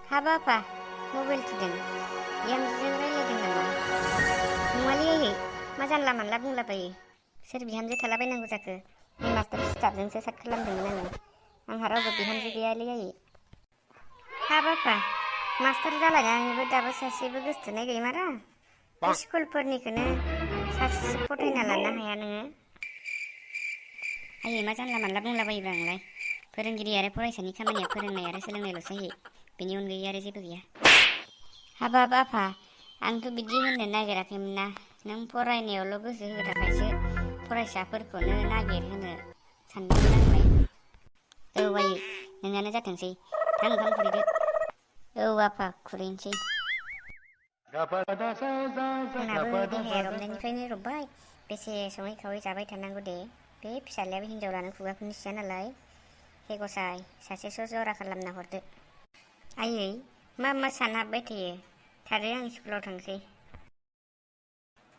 हाब आफा मबाइल थुदों बिहामजोजों रायलायदों नामा? नङालै आयै मा जानला मानला बुंलाबायो। सोर बिहामजो थालाबायनांगौ जाखो? बे मास्टार स्टाफजोंसो साट खालामदोंमोन आङो। आंहा रावबो बिहामजो गैयालै आयै। हाब आफा मास्टार जालायनानैबो दाबो सासेबो गोसथोनाय गैमारा? बे स्कुलफोरनिखौनो सासेसो फथायना लानो हाया नोङो? आयै मा जानला मानला बुंलाबायोब्रा नोंलाय? फोरोंगिरि आरो फरायसानि खामानिया फोरोंनाय आरो सोलोंनायल'सो आयै। बेनि अनगायै आरो जेबो गैया। हाबाब आफा आंथ' बिदि होननो नागिराखैमोन ना। नों फरायनायावल' गोसो होनो थाखायसो फरायसाफोरखौनो नागिरहोनो सानदोंमोन आंलाय। औ आयै नोंनानो जाथोंसै। थां ओंखाम खुरैदो। औ आफा खुरैनोसै। आंनाबो देहाया रबनायनिफ्रायनो रबबाय। बेसे सङै खावै जाबाय थानांगौ दे। बे फिसाज्लायाबो हिनजाव लानो खुगाखौ मिथिया नालाय। हे गसाय सासेसो जरा खालामना हरदो। आयै मा सानहाबबाय थायो? थादो आं स्कुलाव थांसै।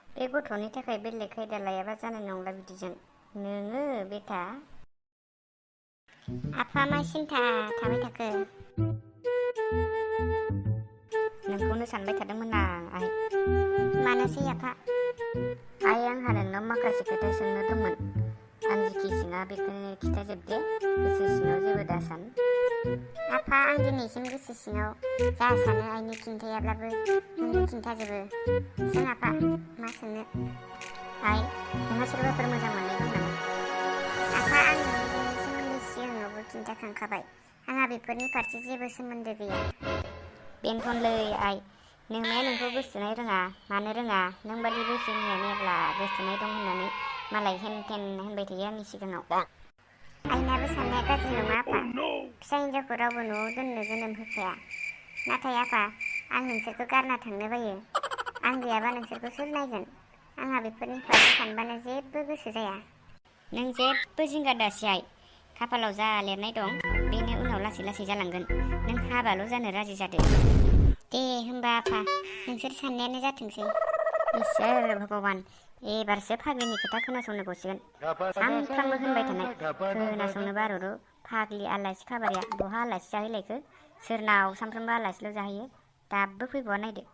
बे गथ'नि थाखाय बेलेग खायदा लायाबा जानाय नंला बिदिजों। नोङो बेटा आफा मा सिन्था थाबाय थाखो? नोंखौनो सानबाय थादोंमोन आं आइ। मानोसै आफा? आइ आंहा नोंनाव माखासे खोथा सोंनो दंमोन। आं जिखि सोङा बेखौनो खिथाजोब दे। गोसो सिङाव जेबो दासान। आफा आं दिनैसिम गोसो सिङाव जा सानो आइनो खिन्थायाब्लाबो नोंनो खिन्थाजोबो। सों आफा मा सोंनो? आइ नोंहा सोरबाफोर मोजां मोननाय दं नामा? आफा आं नोंनि सोमोन्दै सिगाङावबो खिन्थाखांखाबाय। आंहा बेफोरनि फारसे जेबो सोमोन्दो गैया। बेनोथ'नोलै आइ नोमाया नोंखौ गोसथोनाय रोङा मानो रोङा नों बादि बैसोनिया मेरला गोसथोनाय दं होननानै मालाय हेन थेन होनबाय थायो आंनि सिगाङाव। आइनाबो साननाया गाज्रि नङा आफा। फिसा हिन्जावखौ रावबो न'आव दोननो जोनोम होखाया। नाथाय आफा आं नोंसोरखौ गारना थांनो बायो। आं गैयाबा नोंसोरखौ सोर नायगोन? आंहा बेफोरनि फारसे सानबानो जेबो गोसो जाया। नों जेबो जिंगा दासि आइ। खाफालाव जा लिरनाय दं बेनो उनाव लासै लासै जालांगोन। नों हाबाल' जानो राजि जादो। दे होमबा आफा नोंसोर साननायानो जाथोंसै। इसोर भगबान एबारसो फाग्लिनि खोथा खोनासंनो गसिगोन। सानफ्रामबो होनबाय थानाय खोनासंनो बारुरु फाग्लि आलासि खाबारिया बहा आलासि जाहैलायखो? सोरनाव सानफ्रामबो आलासिल' जाहैयो? दाबो फैबावा नायदो।